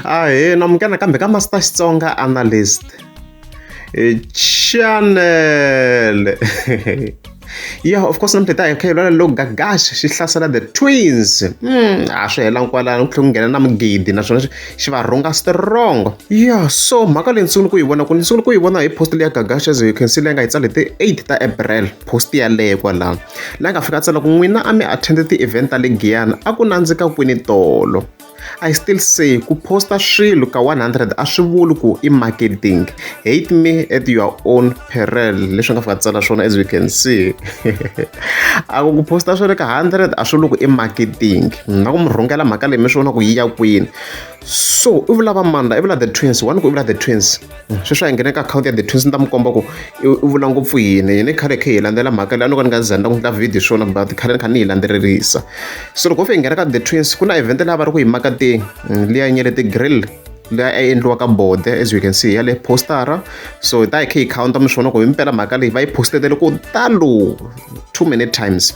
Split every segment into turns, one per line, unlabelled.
Ahee namukela nakambe ka Master Xitsonga Analyst channel. Yeah, of course namuntlha hi ta hi kha hi lwela loko Gagash xi hlasela the twins. A swi helangi kwalano ku tlhela ku nghena na mugidi naswona xi va rhunga strong. Yeah, so mhaka leyi ni sungule ku yi vona ku ni sungule ku yi vona hi post leya Gagash, as you can see, leyi nga yi tsala hi ti 8 ta April, post yaleyo kwalano. Laha nga fika a tsala ku n'wina a mi attend ti-event ta le Giyani, a ku nandzika kwini tolo. I still say ku posta swilo ka 100 a swi vuli ku i marketing. Hate me at your own peril. Leswi nga fika tsala swona, as we can see. A ku ku posta swilo ka 100 a swi vuli ku i marketing. Na ku mi rhungela mhaka leyi mi swi vona ku yi ya kwini. So i vula va mani la? I vula the twins. One ku i vula the twins. Sweswi a hi nghene ka akhawunti ya the twins, ni ta mi komba ku i vula ngopfu yini. Yini khale khe hi landzela mhaka leyi, a no ka ni nga za ni ku endla video swona, but khale ni kha ni yi landzelerisa. So loko ho fika hi nghena ka the twins, ku na event leyi va ri ku yi makateni, liya Nyeleti Grill leyi a yi endliwa ka bode, as you can see yale postara. So hi ta hi kha hi counta mi swona ku himpela mhaka leyi va yi postetele ku talo too many times.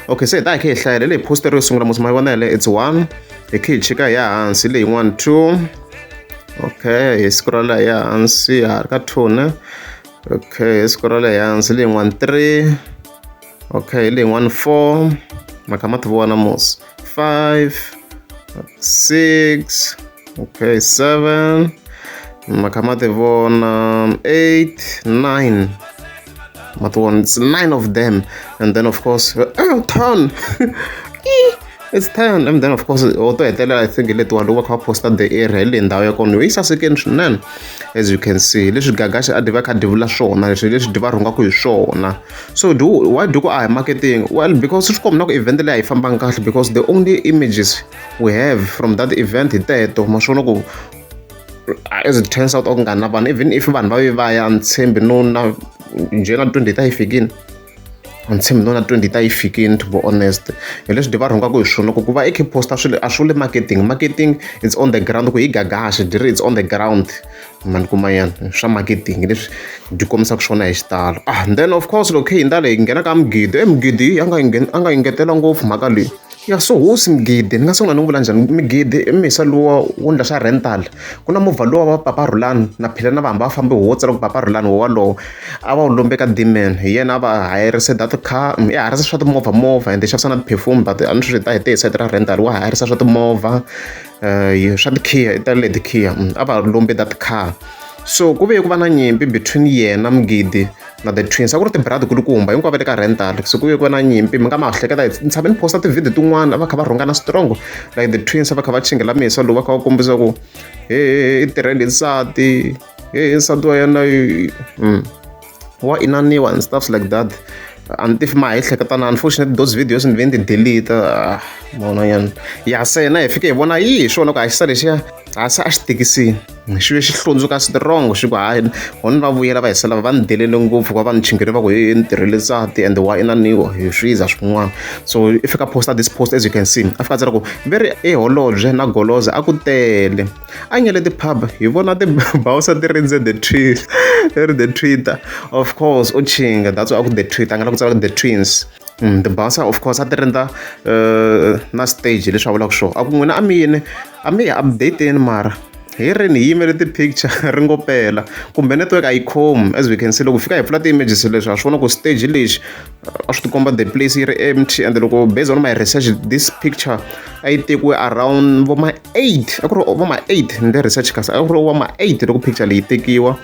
Okay, se hi ta hi kha hi hlayela leyi poster yo sungula musi ma yi vona yale, it's one. Hi kha hi chika hi ya hansi, leyin'wana two. Okay, hi scrolla hi ya hansi, ha ri ka two ne. Okay, hi scrolla hi ya hansi, leyin'wana three. Okay, leyin'wana four, ma kha ma ti vona mos, five, six, okay, seven, ma kha ma ti vona, eight, nine, ma ti vona, it's nine of them. And then of course, oh, 10, it's 10. And then of course o to hetelela, I think letiwa loko va kha va posta the area hi le ndhawu ya kona yi sasekeni swinene, as you can see. Leswi Gagashi a diva kha di vula swona leswi, leswi di va rhungaka hi swona. So do why do ku a hi marketing? Well, because swi komba na ku event leyi a yi fambanga kahle, because the only images we have from that event hi teto. Ma swona ku as it turns out a ku nga na vanhu, even if vanhu va ve va ya, ni tshembi no na njhe na 20 ta yi fikini, a ni tshembi no na 20 ta yi fikini, to be honest. Hi leswi di va rhungaka hi swona ku va i kha posta swilo a swi vuli marketing. Marketing, it's on the ground. Ku hi Gagashi dyi ri it's on the ground mani kuma yana swa marketing leswi byi kombisaka swona hi xitalo. Ah, then of course loko hi hundza leyi hi nghena ka mugidi, e mugidi a nga a nga engetela ngopfu mhaka leyi ya. So hosi mugidi, ni nga sungula ni vula njhani? Mugidi i misa luwa wo ndla swa rental. Ku na movha luwa wa Papa Rhulani na Phila na va hamba va fambi wo tsala ku Papa Rhulani, wo walowo a va wu lombe ka Dman, hi yena a va hayirise that car. I hayarisa swa timovha movha and xavisa na ti-perfume, but a ni swi ta hi te hi sayiti ra rental, wa hayarisa swa timovha, swa tikhiya, i ta le tikhiya, a va lombe that car. So ku ve ku va na nyimpi between yena mugidi na the twins, a ku ri tibradi kulukumba hinkwavo va le ka rental. So ku ve ku va na nyimpi, mi nga ma hleketa ni tshame ni posta ti-video tin'wana, a va kha va rhungana strong, like the twins a va kha va chingela misa lowu, va kha va kombisa ku he i tirhele nsati, he nsati wa yena wa inaniwa and stuff like that. A ni tivi ma hi hleketa na, unfortunately those videos ni ve ni ti delete. Ah, mona yana ya se na hi fike hi vona yi hi swona ku a xisa lexiya a se a xi tikisini, xi ve xi hlundzuka strong, xi ku hayi honi va vuyela va hi sela va ni delele ngopfu, ku va ni chingele va ku he ni tirhele nsati and wa inaniwa hi swiza swin'wana. So i fika posta this post, as you can see, a fika a tsala ku ve ri eholobye na goloza a ku tele a nyele ti-pub, hi vona ti-bouncer ti rindze the twins, ri the Twitter. Of course u chinga, that's why a ku the Twitter, a nga la ku tsala ku the twins. The bouncer of course a ti rindza na stage, leswi a vulaka swona a ku n'wina a mi yini, a mi hi update-eni, mara hi rini hi yimele ti-picture ri ngo pela kumbe network a yi khomi. As we can see, loko fika hi pfula ti-images leswi ha swi vona ku stage lexi a swi ti komba the place yi ri empty. And loko based on my research, this picture a yi tekiwe around vo ma 8, a ku ri vo ma 8 ni le research kasi a ku ri vo ma 8 loko picture leyi tekiwa.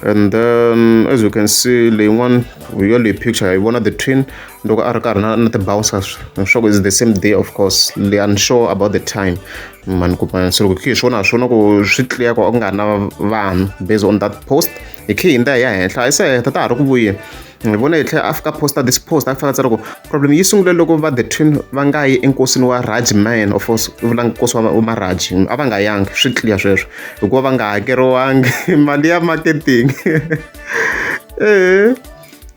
And then as you can see, leyin'wana yo leyi picture hi vona the twin loko a ri karhi na ti-bouncers, swa ku is the same day. Of course le unsure about the time mani kuma. So loko hi swona ha swona ku swi clear ku a ku nga na vanhu based on that post. Hi khe hi ndza hi ya henhla, hi se heta ta ha ri ku vuyeni, hi vona hi tlhela a fika posta this post, a fika a tsala ku problem yi sungule loko va the twin va nga yi enkosini wa Raj man. Of course u vula nkosi wa Maraji, a va nga yangi, swi clear sweswo hikuva va nga hakeriwangi mali ya marketing.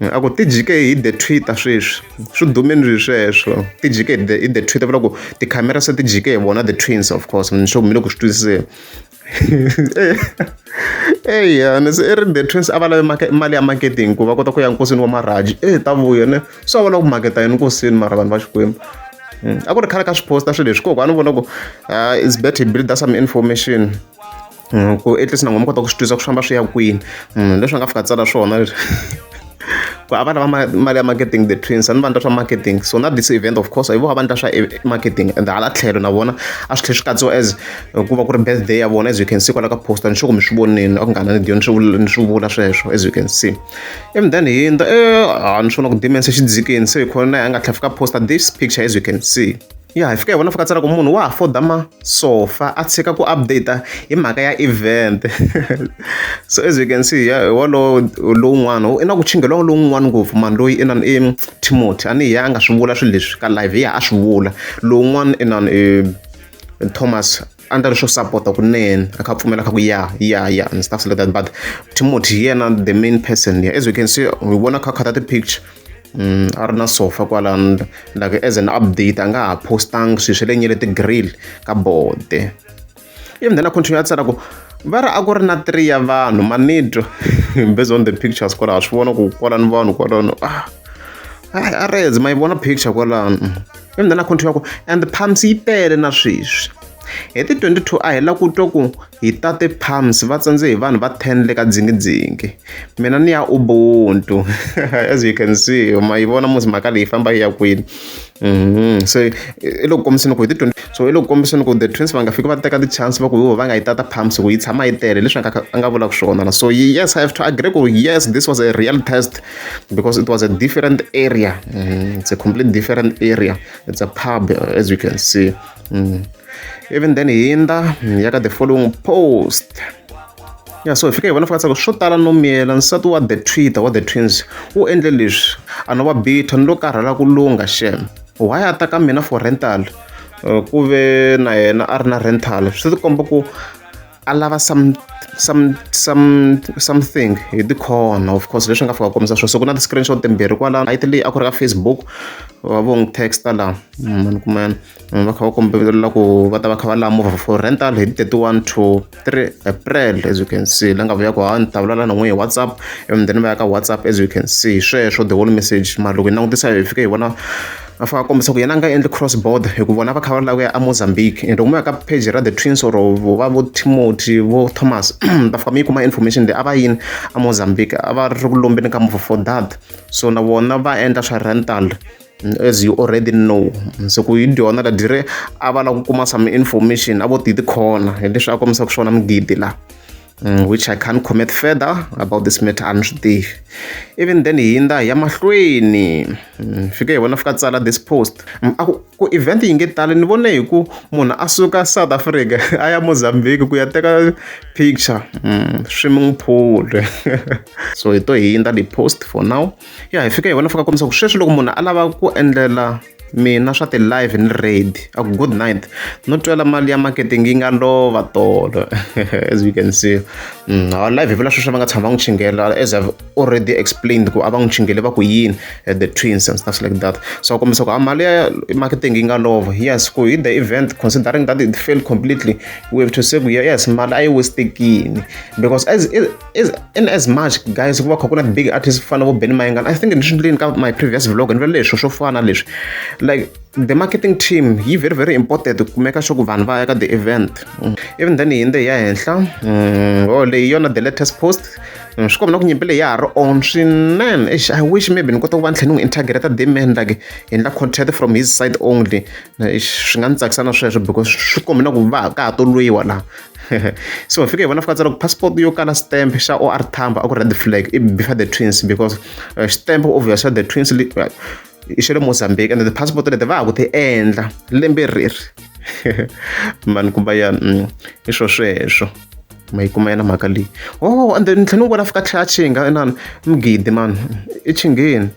A ku ti jike hi the Twitter, sweswi swi dumeni swi sweswo ti jike hi the Twitter, vula ku tikhamera se ti jike hi vona the twins. Of course ni sure mi le ku swi twisiseni. Eya ni se i ri the twins a va lavi mali ya marketing ku va kota ku ya nkosini wa Maraji e ta vuya ne so a va lava ku maketa yini nkosini. Mara vanhu va Xikwembu, a ku ri khale ka swi posta swilo leswi koko a ni vona ku it's better hi build some information. Ku at least na n'wina mi kota ku swi twisisa ku swi famba swi ya kwini. Leswi a nga fika a tsala swona leswi ku a va lava mali ya marketing the twins a ni va endla swa marketing so na this event of course hi vona va endla swa marketing and hala tlhelo na vona a swi tlhela swi katsiwa as ku va ku ri birthday ya vona as you can see kwala ka poster ni sure ku mi swi vonile a ku nga na ni swi ni swi vula sweswo as you can see and then hindza a ni swi vona ku Damian se xi dzikini se hi khona na a nga tlhela fika poster this picture as you can see. Ya hi fika hi vona fika tsala ku munhu wa ha foda masofa a tshika ku update hi mhaka ya event so as you can see ya wolowo lowun'wana i na ku chinghela lowun'wana ngopfu mani loyi inani i Timothy a ni hi ya a nga swi vula swilo leswi ka live hi ya a swi vula lowun'wana inani i Thomas a ndla leswo sapota kunene a kha a pfumela kha ku ya ya ya and stuff like that but Timothy hi yena the main person here as you can see hi vona kha khata ti-picture a ri na sofa kwalano like as an update a nga ha postangi swilo swa le nyele ti-grill ka bode even then a continue a tsala ku va ri a ku ri na three ya vanhu manitwa based on the pictures kwalaho swi vona ku kwalano vanhu kwalano ah a redzi ma yi vona picture kwalano even then a continue ku and palms yi tele na sweswi hi ti 22 a hi la ku twa ku hi tate palms va tsandze hi vanhu va 10 le ka dzingidzingi mina ni ya ubuntu as you can see ma yi vona musi mhaka leyi famba yi ya kwini so i le ku kombiseni ku hi ti 20 so i le ku kombiseni ku the twins va nga fiki va teka ti-chance va ku yo va nga yi tata palms ku yi tshama yi tele leswi a nga vulaka swona na so yes I have to agree ku yes this was a real test because it was a different area it's a complete different area it's a pub as you can see Even then hindza ya ka the following post ya so hi fika hi vona fika swo tala no miyela nsati wa the twitter wa the twins u endle leswi a no va bitha ni lo karhala ku lungha xem why a ta ka mina for rental ku ve na yena a ri na rental swi tikomba ku a lava some some some something hi tikhona of course leswi nga fika kombisa swona so ku na ti-screenshot timbirhi kwalano height leyi a ku ri ka Facebook va vo n'wi text-a laha ni kuma va kha va kombela ku va ta va kha va lava movha for rental hi 31 to 3 April as you can see la nga vuya ku ha ni ta vulavula na n'wina hi WhatsApp and then va ya ka WhatsApp as you can see sweswo the whole message mara loko hi langutisa hi fike hi vona a fika a kombisa ku yena a nga endli cross border hi ku vona va kha va lava ku ya eMozambique and loko mo ya ka page ra the twins or va vo Timothy vo Thomas va fika mi yi kuma information leyi a va yini eMozambique a va ri ku lombeni ka movha for that so na vona va endla swa rental as you already know se ku hi dyona la dire a va lava ku kuma some information a vo ti tikhona hi leswi a kombisaka swona mugidi la which I can't comment further about this matter a ni swi tivi even then hi hindza hi ya mahlweni fike hi vona fika tsala this post a ku ku event yi nge tali ni vone hi ku munhu a suka South Africa a ya Mozambique ku ya teka picture swimming pool so hi to hindza the post for now ya hi fike hi vona fika kombisa ku sweswi loko munhu a lava ku endlela mina swa ti-live ni ready a ku good night no twela mali ya marketing yi nga lova tolo as you can see live hi vula sweswo va nga tshama va n'wi chingela as I've already explained ku a va n'wi chingele va ku yini the twins and stuff like that so a kombisa ku a mali ya marketing yi nga lova yes ku hi the event considering that it failed completely we have to say ku yes mali a yi wastekini because as is in as much guys ku va kha ku na big artists fana vo Benny Mayengani I think ni swi ndleni ka my previous vlog ni vula leswo swo fana leswi like the marketing team yi very very important ku make sure ku vanhu va ya ka the event even then hi ya henhla oh leyi yona the latest post swi komba na ku nyimpi leyi ya ha ri on swinene eish I wish maybe ni kota ku va ni tlhela ni n'wi integrate the man like hi endla content from his side only eish swi nga ni tsakisa na sweswo because swi komba na ku va ka ha to lwiwa laha so hi fike hi vona fika tsala ku passport yo kala stamp xa OR Tambo a ku red flag i before the twins because stamp obvious xa the twins i xa le Mozambique and the passport leti va ha ku ti endla lembe reri mani kumba ya i swo sweswo ma yi kuma yena mhaka leyi oh and then ni tlhela ni vona fika tlhela chinga inani mugidi mani i chingheni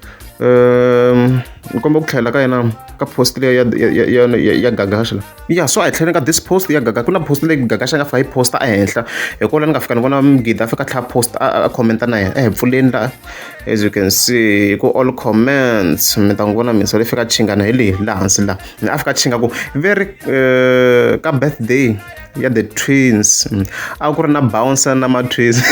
ni komba ku tlhela ka yena ka post leya ya ya ya ya ya Gagash la ya so a hi tlheleni ka this post ya Gaga ku na post leyi Gagash a nga fika yi posta ehenhla hi kona ni nga fika ni vona Mugidi a fika a tlhela post a commenta na yena a hi pfuleni la as you can see ku all comments mi ta n'wi vona misa leyi fika chingana hi leyi laha hansi laha a fika chinga ku very ka birthday ya the twins a ku ri na bouncer na ma-twins hi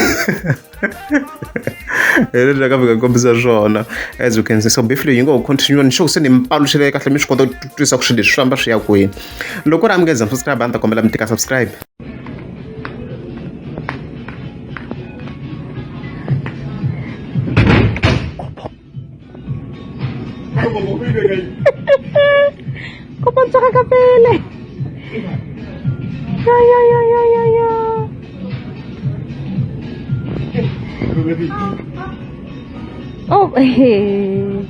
leswi a ka fika kombisa swona as you can see so beef leyi yi ngo ho continue ni sure se ni mi paluxele kahle mi swi kota ku twisisa ku swilo leswi swi famba swi ya kwini loko ku ri a mi nge za subscribe a ni ta kombela mi tika subscribe.
Kopa ntshwara ka pele. Ya ya ya ya ya ya. Oh, hey.